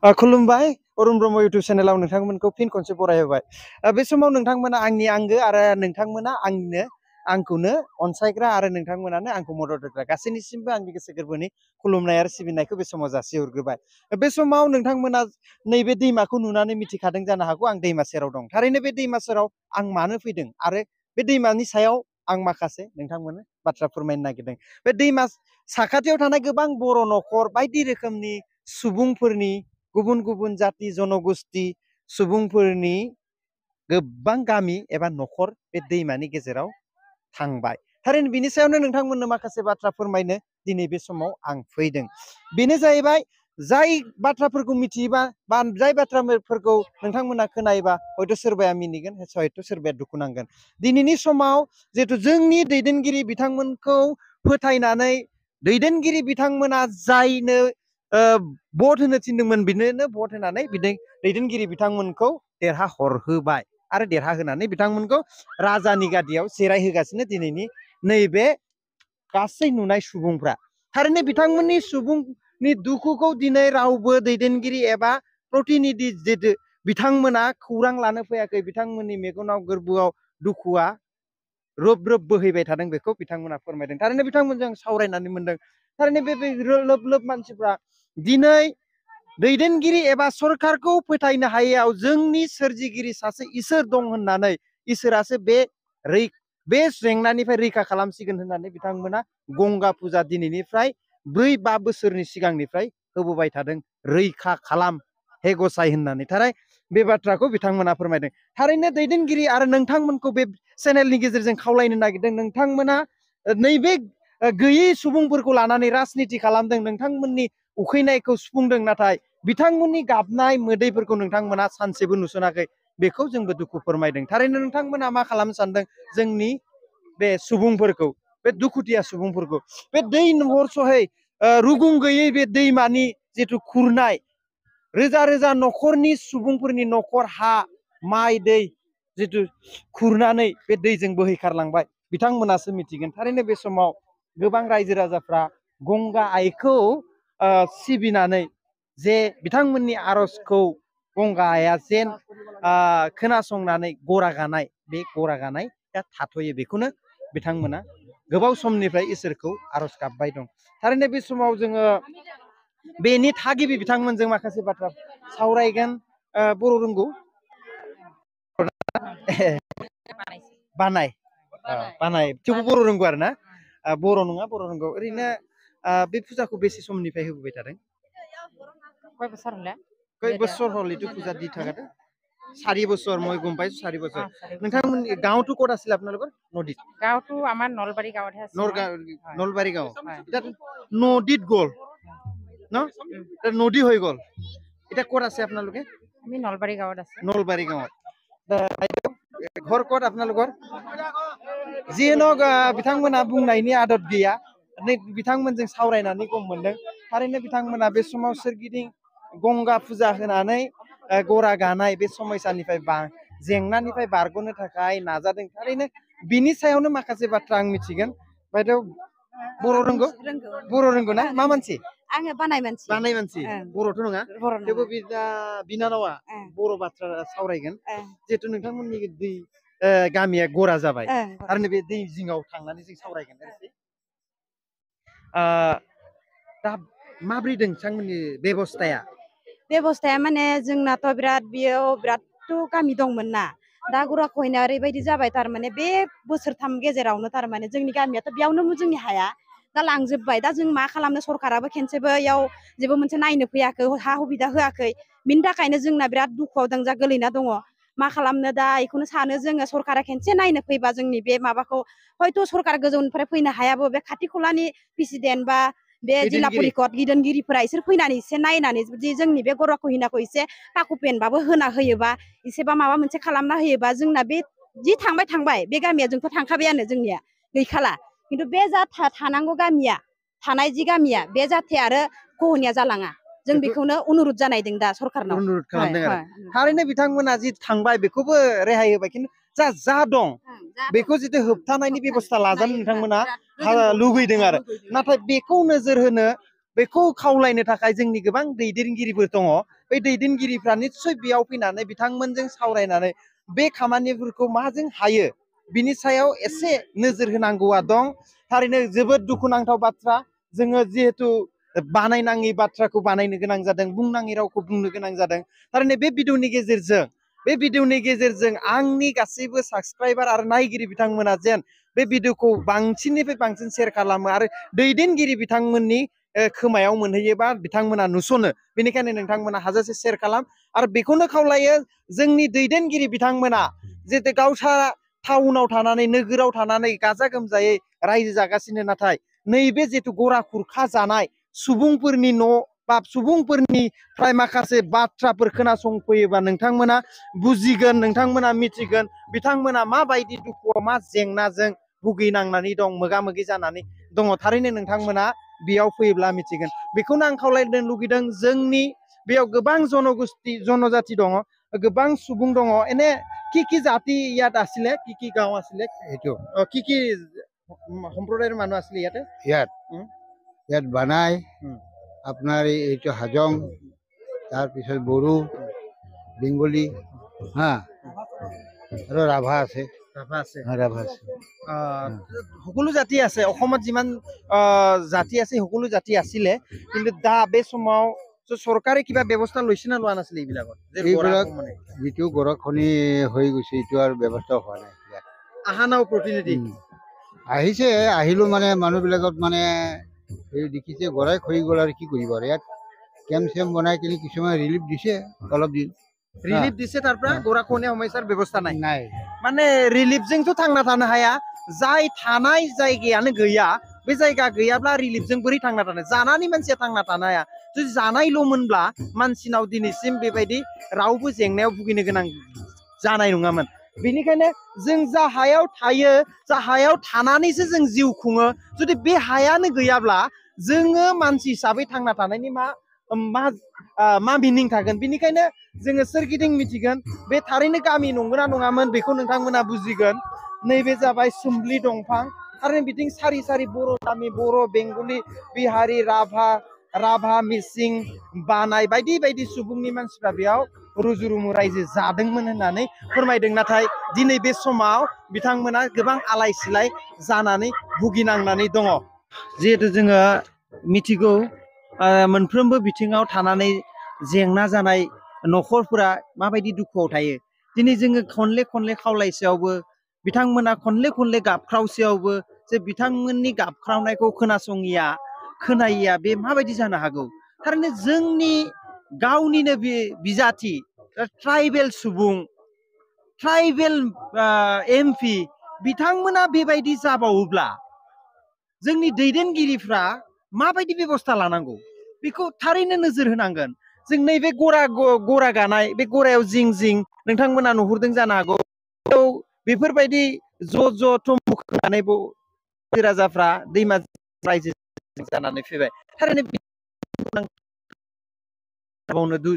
खुलुमबाय अरुण ब्रह्म इउटुब चेनेलाव नोंथांमोनखौ फिन खनसे बरायहोबाय। बे समाव नोंथांमोना आंनि आंगो आरो नोंथांमोना आंखौनो अनसायग्रा आरो नोंथांमोनानो आंखौ मदद होग्रा गासैनिसिमबो आंनि गोसो गोरबोनि खुलुमनाय आरो सिबिनायखौ बे समाव जासिहरग्रोबाय। बे समाव नोंथांमोना नैबे दैमाखौ नुनानै मिथिखादों जानो हागौ आं दैमा सेराव दं। थारैनो बे दैमा सेराव आं मानो फैदों आरो बे दैमानि सायाव आं माखासे नोंथांमोननो बाथ्रा फोरमायनो नागिरदों। बे दैमा साखाथियाव थानाय गोबां बर' न'खर बायदि रोखोमनि सुबुंफोरनि गुबुन गुबुन जाति जनगोष्ठी सुबुंफोरनि गोबां गामि एबा न'खर बे दैमानि गेजेराव थांबाय। थारैनो बिनि सायावनो नोंथांमोननो माखासे बाथ्रा फोरमायनो दिनै बे समाव आं फैदों। बेनो जाहैबाय जाय बाथ्राफोरखौ मिथियोबा बा जाय बाथ्राफोरखौ नोंथांमोना खोनायोबा हयथ' सोरबाया मिनिगोन हयथ' सोरबाया दुखु नांगोन। दिनैनि समाव जिहेथु जोंनि दैदेनगिरि बिथांमोनखौ फोथायनानै दैदेनगिरि बिथांमोना जायनो भट होनो थिनदोंमोन बिनोनो भट होनानै दैदेनगिरि बिथांमोनखौ देरहा हरहोबाय आरो देरहा होनानै बिथांमोनखौ राजानि गादियाव जिरायहोगासिनो दिनैनि नैबे गासै नुनाय सुबुंफ्रा। थारैनो बिथांमोननि सुबुंनि दुखुखौ दिनै रावबो दैदेनगिरि एबा प्रतिनिधि जितु बिथांमोना खौरां लानो फैयाखै। बिथांमोननि मेगनाव गोरबोआव दुखुआ रोब रोब बोहैबाय थादों बेखौ बिथांमोना फोरमायदों। थारैनो बिथांमोनजों सावरायनानै मोनदों। थारैनो बे लोब लोब मानसिफ्रा दिनै दैदेनगिरि एबा सरकारखौ फोथायनो हायैयाव जोंनि सोरजिगिरि सासे इसोर दं होननानै इसोरासो बे जेंनानिफ्राय रैखा खालामसिगोन होननानै बिथांमोना गंगा फुजा दिनैनिफ्राय 4-5 बोसोरनि सिगांनिफ्राय होबोबाय थादों। रैखा खालाम हे गसाइ होननानै थारै बे बाथ्राखौ बिथांमोना फोरमायदों। थारैनो दैदेनगिरि आरो नोंथांमोनखौ बे चेनेलनि गेजेरजों खावलायनो नागिरदों। नोंथांमोना नैबे गैयै सुबुंफोरखौ लानानै राजनिति खालामदों। नोंथांमोननि उखैनायखौ सुफुंदों नाथाय बिथांमोननि गाबनाय मोदैफोरखौ नोंथांमोना सानसेबो नुसनाखै। बेखौ जोंबो दुखु फोरमायदों। थारैनो नोंथांमोना मा खालामनो सानदों जोंनि बे सुबुंफोरखौ बे दुखुथिया सुबुंफोरखौ बे दै हरस'है रुगुं गैयै बे दैमानि जिथु खुरनाय रोजा रोजा न'खरनि सुबुंफोरनि न'खर हा माइ दै जिथु खुरनानै बे दैजों बोहैखारलांबाय बिथांमोनासो मिथिगोन। थारैनो बे समाव गोबां रायजो राजाफ्रा गंगा आइखौ सिबिनानै जे बिथांमोननि आर'जखौ गंगा आइया जेन खोनासंनानै गरा गानाय बे गरा गानाया थाथ'यो बेखौनो बिथांमोना गोबाव समनिफ्राय इसोरखौ आर'ज गाबबाय दं। थारैनो बे समाव जोङो बेनि थागिबि बिथांमोनजों माखासे बाथ्रा सावरायगोन। बर' रोंगौ बानाय थेवबो बर' रोंगौ आरो ना बर' नङा बर' रोंगौ। ओरैनो बे फुजाखौ बेसे समनिफ्राय होबोबाय थादों? कय बोसोर हलिथ' फुजा দি थागादों? 4 বছর মই গম পাইছো 4 বছর। নोंथांमोननि গাঁৱটো ক'ত আছিল আপোনালোকৰ? নদীত গাঁৱটো আমাৰ নলবাৰী গাঁৱতহে আছে। নলবাৰী গাঁও এটা নদীত গ'ল ন নদী হৈ গ'ল। এটা ক'ত আছে আপোনালোকে? আমি নলবাৰী গাঁৱত আছে। নলবাৰী গাঁৱত ঘৰ ক'ত আপোনালোকৰ? যিহেनक बिथांमोना बुंनायनि आदब गैया। बिथांमोनजों सावरायनानै गम मोनदों। थारैनो बिथांमोना बे समाव सोरगिदिं गंगा फुजा होनानै गरा गानाय बे समयसानिफ्राय जेंनानिफ्राय बारग'नो थाखाय नाजादों। थारैनो बिनि सायावनो माखासे बाथ्रा आं मिथिगोन। बायदेव बर' रोंगौ? बर' रोंगौ ना? मा मानसि? आङो बानाय मानसि। बानाय मानसि बर'थ' नङा थेवबो बिनानावा बर' बाथ्रा सावरायगोन। जिहेथु नोंथांमोननि गामिया गरा जाबाय आरो बे दै जिङाव थांनानै जों सावरायगोन। दा माब्रै दों नोंथांमोननि बेबस्थाया माने जोंनाथ' बिरादथ' गामि दंमोन ना। दा गराखहैना ओरैबायदि जाबाय थारमाने बे बोसोरथाम गेजेरावनो थारमाने जोंनि गामियाथ' बेयावनो जोंनि हाया दा लांजोब्बाय। दा जों मा खालामनो सरकाराबो खेनसेबो इयाव जेबो मोनसे नायनो फैयाखै हा सुबिदा होआखै। बिनि थाखायनो जोंना बिराद दुखुआव दं जा गोलैना दङ। मा खालामनो दा बेखौनो सानो जोङो सरकारा खेनसे नायनो फैबा जोंनि बे माबाखौ हयथ' सरकार गोजौनिफ्राय फैनो हायाबो बे खाथि खालानि प्रेसिडेन्ट बा बे जिल्ला परिषद दैदेनगिरिफोरा इसोर फैनानै एसे नायनानै जुदि जोंनि बे गराखहैनाखौ एसे टाकु पेनबाबो होना होयोबा एसेबा माबा मोनसे खालामना होयोबा जोंना बे जि थांबाय बे गामिया जोंथ' थांखाबायानो जोंनिया गैखाला। खिन्थु बे जा थानांगौ गामिया थानाय जि गामिया बे जाहाथे आरो कहनिया जालाङा जों बेखौनो अनुरद जानायदों दा सरकारनाव। अनुरद खालामदों आरो थारैनो बिथांमोना जि थांबाय बेखौबो रेहाय होबाय। खिन्थु जा दं बेखौ जितु होबथानायनि बेबस्था लाजानो नोंथांमोना लुबैदों आरो नाथाय बेखौ नोजोर होनो बेखौ खावलायनो थाखाय जोंनि गोबां दैदेनगिरिफोर दङ बे दैदेनगिरिफ्रा निस्सय बेयाव फैनानै बिथांमोनजों सावरायनानै बे खामानिफोरखौ माजों हायो बिनि सायाव एसे नोजोर होनांगौआ दं थारैनो जोबोद दुखुनांथाव बाथ्रा जोङो जिहेतु बानायनाङि बाथ्राखौ बानायनो गोनां जादों बुंनाङि रावखौ बुंनो गोनां जादों थारैनो बे भिडिअनि गेजेरजों आंनि गासैबो साबस्क्राइबार आरो नायगिरि बिथांमोना जेन बे भिडिअखौ बांसिननिफ्राय बांसिन शेयार खालामो आरो दैदेनगिरि बिथांमोननि खोमायाव मोनहैयोबा बिथांमोना नुसनो बेनिखायनो नोंथांमोना हाजासे शेयार खालाम आरो बेखौनो खावलायो जोंनि दैदेनगिरि बिथांमोना जिहेतु गावसा टाउनाव थानानै नोगोराव थानानै गाजा गोमजायै रायजो जागासिनो नाथाय नैबे जिहेतु गरा खुरखा जानाय सुबुंफोरनि न' बा सुबुंफोरनिफ्राय माखासे बाथ्राफोर खोनासंफैयोबा नोंथांमोना बुजिगोन नोंथांमोना मिथिगोन बिथांमोना माबायदि दुखुआव मा जेंनाजों भुगिनांनानै दं मोगा मोगि जानानै दङ थारैनो नोंथांमोना बेयाव फैयोब्ला मिथिगोन बेखौनो आं खावलायनो लुगैदों जोंनि बेयाव गोबां जनजाति दङ गोबां सुबुं दङ एने কি জাতি ইয়াত আছিলে কি গাঁও আছিলে এইটো কি সম্প্ৰদায়ৰ মানুহ আছিলে ইয়াতে ইয়াত বানাই উম। আপোনাৰ এইটো হাজং তাৰপিছত বড়ো বেংগলী হা আৰু ৰাভা আছে ৰাভা আছে ৰাভা আছে সকলো জাতি আছে অসমত যিমান জাতি আছে সকলো জাতি আছিলে কিন্তু বে समाव চৰকাৰে কিবা ব্যৱস্থা লৈছে না লোৱা নাছিলে এইবিলাকত এইবিলাক যিটো গৰাখহনি হৈ গৈছে এইটো আৰু ব্যৱস্থা হোৱা নাই ইয়াত আহা নাও প্ৰতিনিধি আহিছে আহিলো মানে মানুহবিলাকত মানে এই দেখিছে গৰাই খহি গ'ল আৰু কি কৰিব আৰু ইয়াত কেম্প চেম্প বনাই কিনি কিছুমান ৰিলিফ দিছে অলপ দিন ৰিলিফ দিছে তাৰ পৰা গৰাখহনীয়া সমস্যাৰ ব্যৱস্থা নাই নাই মানে ৰিলিফजोंथ' थांना थानो हाया जाय थानाय जायगायानो गैया बे जायगा गैयाब्ला रिलिफजों बोरै थांना थानो जानानै मानसिया थांना थानो हाया जुदि जानायल'मोनब्ला मानसिनाव दिनैसिम बेबायदि रावबो जेंनायाव भुगिनो गोनां जानाय नङामोन बेनिखायनो जों जा हायाव थायो जा हायाव थानानैसो जों जिउ खुङो जुदि बे हायानो गैयाब्ला जोङो मानसि हिसाबै थांना थानायनि मा मिनिं थागोन बेनिखायनो जोङो सोरगिदिं मिथिगोन बे थारैनो गामि नंगौना नङामोन बेखौ नोंथांमोना बुजिगोन नैबे जाबाय सुम्लि दंफां थारैनो बिथिं सारि सारि बर' गामि बर' बेंगलि बिहारि राभा मिसिं बानाय बायदि बायदि सुबुंनि मानसिफ्रा बेयाव रुजु रुमु रायजो जादोंमोन होननानै फोरमायदों नाथाय दिनै बे समाव बिथांमोना गोबां आलाय सिलाय जानानै भुगिनांनानै दङ जिहेतु जोङो मिथिगौ मोनफ्रोमबो बिथिङाव थानानै जेंना जानाय न'खरफोरा माबायदि दुखुआव थायो दिनै जोङो खनले खनले खावलायसेयावबो बिथांमोना खनले गाबख्रावसेयावबो जे बिथांमोननि गाबख्रावनायखौ खोनायैया बे माबायदि जानो हागौ थारैनो जोंनि गावनिनो बे बिजाथि ट्राइबेल सुबुं ट्राइबेल एमपि बिथांमोना बेबायदि जाबावोब्ला जोंनि दैदेनगिरिफ्रा माबायदि बेबस्था लानांगौ बेखौ थारैनो नोजोर होनांगोन जों नैबे गरा गानाय बे गरायाव जिं जिं नोंथांमोना नुहुरदों जानो हागौ बेफोरबायदि ज' थुम्बु खोनानै राजाफ्रा दैमा रायजो जानानै फैबाय थारैनो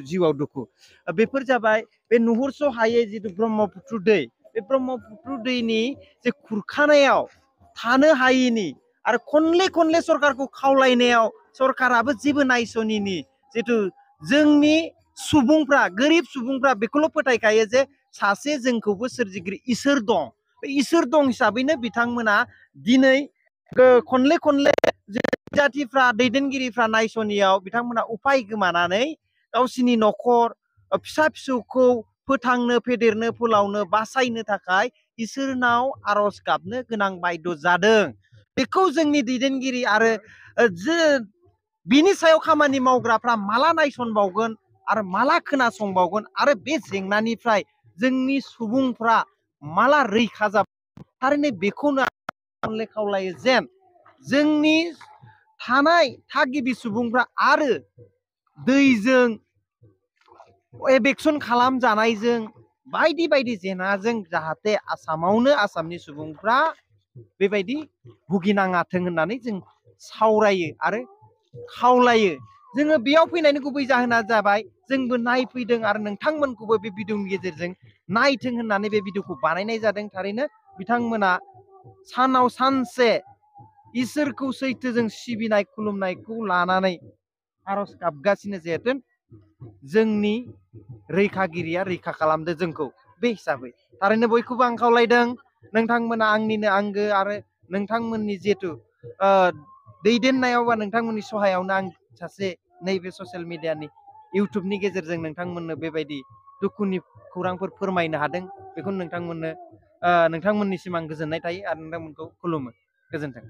जिउआव दुखु बेफोर जाबाय बे नुहुरस' हायै जिथु ब्रह्मपुत्र दै बे ब्रह्मपुत्र दैनि जे खुरखानायाव थानो हायैनि आरो खनले सरकारखौ खावलायनायाव सरकाराबो जेबो नायस'निनि जिथु जोंनि सुबुंफ्रा गोरिब सुबुंफ्रा बेखौल' फोथायखायो जे सासे जोंखौबो सोरजिगिरि इसोर दं बे इसोर दं हिसाबैनो बिथांमोना दिनै खनले जाथिफ्रा दैदेनगिरिफ्रा नायस'नियाव बिथांमोना उपाय गोमानानै गावसिनि न'खर फिसा फिसौखौ फोथांनो फेदेरनो फोलावनो बासायनो थाखाय इसोरनाव आर'ज गाबनो गोनां बायद' जादों बेखौ जोंनि दैदेनगिरि आरो बिनि सायाव खामानि मावग्राफ्रा माला नायसनबावगोन आरो माला खोनासंबावगोन आरो बे जेंनानिफ्राय जोंनि सुबुंफ्रा माला रैखा जाबाय थारैनो बेखौनो खावलायो जेन जोंनि थानाय थागिबि सुबुंफ्रा आरो दैजों एबेक्सन खालामजानायजों बायदि जेंनाजों जाहाथे आसामनि सुबुंफ्रा बेबायदि भुगिनाङाथों होननानै जों सावरायो आरो खावलायो जोङो बेयाव फैनायनि गुबै जाहोना जाबाय जोंबो नायफैदों आरो नोंथांमोनखौबो बे भिडिअनि गेजेरजों नायथों होननानै बे भिडिअखौ बानायनाय जादों थारैनो बिथांमोना सानाव सानसे इसोरखौ सैथोजों सिबिनाय खुलुमनायखौ लानानै आरज गाबगासिनो जिहेथु जोंनि रैखागिरिया रैखा खालामदो जोंखौ बे हिसाबै थारैनो बयखौबो आं खावलायदों नोंथांमोना आंनिनो आंगो आरो नोंथांमोननि जिहेथु दैदेननायाव बा नोंथांमोननि सहायावनो आं सासे नैबे ससियेल मिडियानि इउटुबनि गेजेरजों नोंथांमोननो बेबायदि दुखुनि खौरांफोर फोरमायनो हादों बेखौ नोंथांमोननिसिम आं गोजोननाय थायो आरो नोंथांमोनखौ खुलुमो गोजोन्थों।